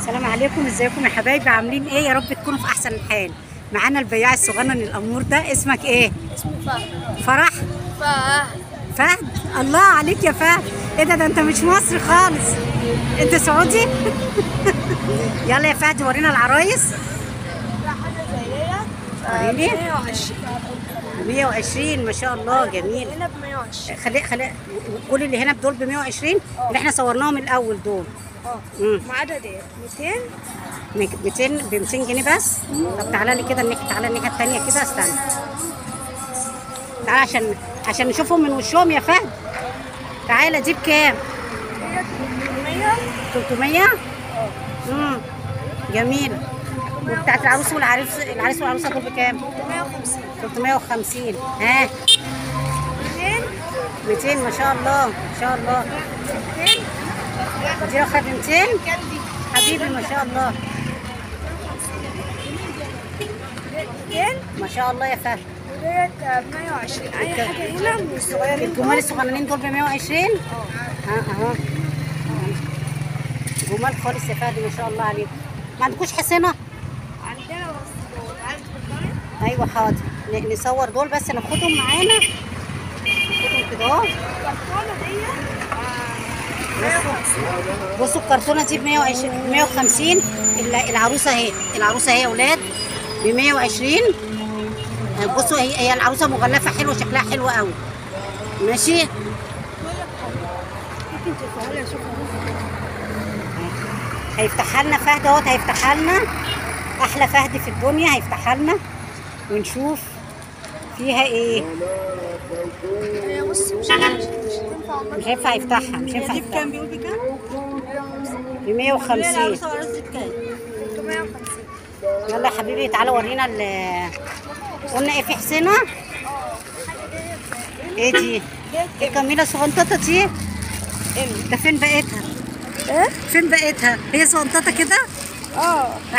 السلام عليكم، ازيكم يا حبايبي؟ عاملين ايه؟ يا رب تكونوا في احسن حال. معانا البياع الصغنن الامور ده، اسمك ايه؟ اسمه فهد. فرح؟ فهد. فهد؟ الله عليك يا فهد، ايه ده انت مش مصري خالص، انت سعودي؟ يلا يا فهد ورينا العرايس. ده حاجة زي وريني. 120. 120 ما شاء الله، جميل. هنا ب 120. خلي كل اللي هنا بدول ب 120 اللي احنا صورناهم الاول دول. ما عدا ديت 200. 200 ب 200 جنيه بس. طب تعالى لي كده الناحية، تعالى الناحية الثانية كده، استنى تعالى عشان نشوفهم من وشهم يا فهد. تعالى، دي بكام؟ 300. 300. جميل. وبتاعت العروس والعريس، العريس والعروسه دول بكام؟ 350. 350. ها 200. ما شاء الله ما شاء الله. 200. دي اخر 200 حبيبي، ما شاء الله 200 ما شاء الله يا فهد. وديت 120. اي حاجة هنا من الصغيرين، الجمال الصغننين دول ب 120. ها اهو جمال خالص يا فهد ما شاء الله عليكم. ما عندكوش حصينة؟ عندنا بس دول. عايز تفضلي؟ ايوه حاضر، نصور دول بس، ناخدهم معانا، ناخدهم كده اهو. الكرتونه دي بصوا الكرتونه دي ب 120 150. العروسة اهي، العروسة اهي يا اولاد ب 120. بصوا هي العروسة مغلفه حلوة، شكلها حلو قوي. ماشي، هيفتحها لنا فهد اهوت، هيفتحها لنا احلى فهد في الدنيا، هيفتحها لنا ونشوف فيها ايه. بص مش هتنفع، مش هينفع يفتحها، مش هينفع يفتحها. بكام بيقول؟ بكام؟ ب 150. العروسة والعروس بكام؟ 350. يلا يا حبيبي تعالى ورينا قلنا ايه في حسينه؟ ايه دي؟ ايه جميلة صغنططه دي؟ ده فين بقيتها؟ ايه؟ فين بقيتها؟ هي صغنططه كده؟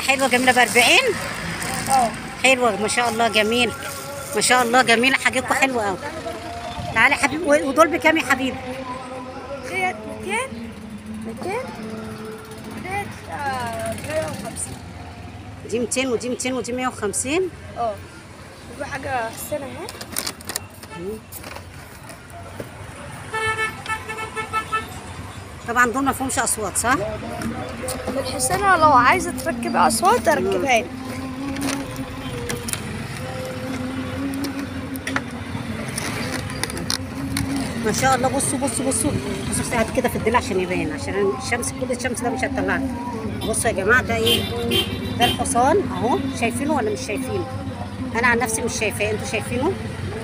حلوة جميلة ب 40. حلوة ما شاء الله، جميل ما شاء الله، جميلة حاجتكم حلوة قوي. تعالى يا حبيبي، ودول بكام يا حبيبي؟ ديت 200. 200. ديت 150. دي 200 ودي 200 ودي 150. وفي حاجة حسنه اهي. طبعا دول ما فيهمش اصوات صح؟ الحسنة لو عايزه تركب اصوات اركبها لك. ما شاء الله. بصوا بصوا بصوا بصوا، ساعات كده في الظل عشان يبان، عشان الشمس، كل الشمس ده مش هتطلعنا. بصوا يا جماعة، ده ايه؟ ده الحصان اهو، شايفينه ولا مش شايفينه؟ انا عن نفسي مش شايفاه، انتوا شايفينه؟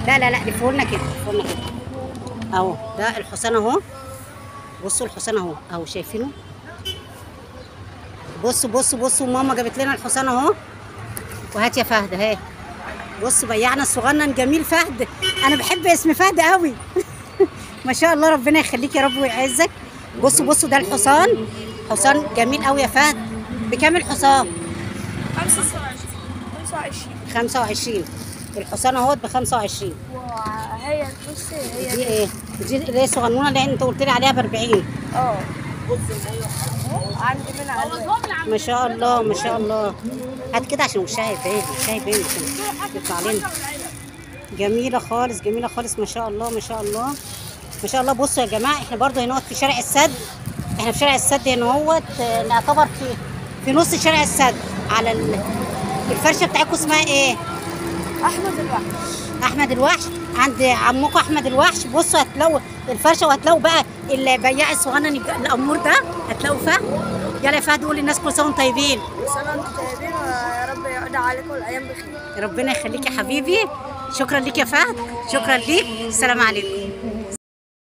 لا لا لا، لفوا لنا كده، لفوا لنا كده اهو، ده الحصان اهو. بصوا الحصان اهو، اهو شايفينه؟ بصوا بصوا بصوا، ماما جابت لنا الحصان اهو. وهات يا فهد اهي. بصوا بيعنا الصغنن جميل فهد، انا بحب اسم فهد قوي. ما شاء الله، ربنا يخليك يا رب ويعزك. بصوا بصوا، ده الحصان، حصان جميل قوي يا فهد. بكام الحصان؟ 25. 25 الحصان اهوت ب 25. وهي بصي، هي دي ايه؟ دي اللي هي الصغنونه اللي انت قلت لي عليها ب 40. عندي منها. ما شاء الله ما شاء الله. هات كده عشان وشها يبان، وشها يبان عشان يطلع لنا. جميلة خالص، جميلة خالص ما شاء الله ما شاء الله ما شاء الله. بصوا يا جماعة، احنا برضو هنا في شارع السد، احنا في شارع السد هنا اهوت، نعتبر في نص شارع السد. على الفرشة بتاعتكم اسمها ايه؟ احمد الوحش. احمد الوحش، عند عمكم احمد الوحش. بصوا هتلاقوا الفرشة، وهتلاقوا بقى البياع الصغنن الامور ده، هتلاقوا فهد. يلا يا فهد قول للناس كل سنة وانتم طيبين. كل سنة وانتم طيبين، ويا رب يعود عليكم الايام بخير. ربنا يخليك يا حبيبي، شكرا ليك يا فهد، شكرا ليك. السلام عليكم.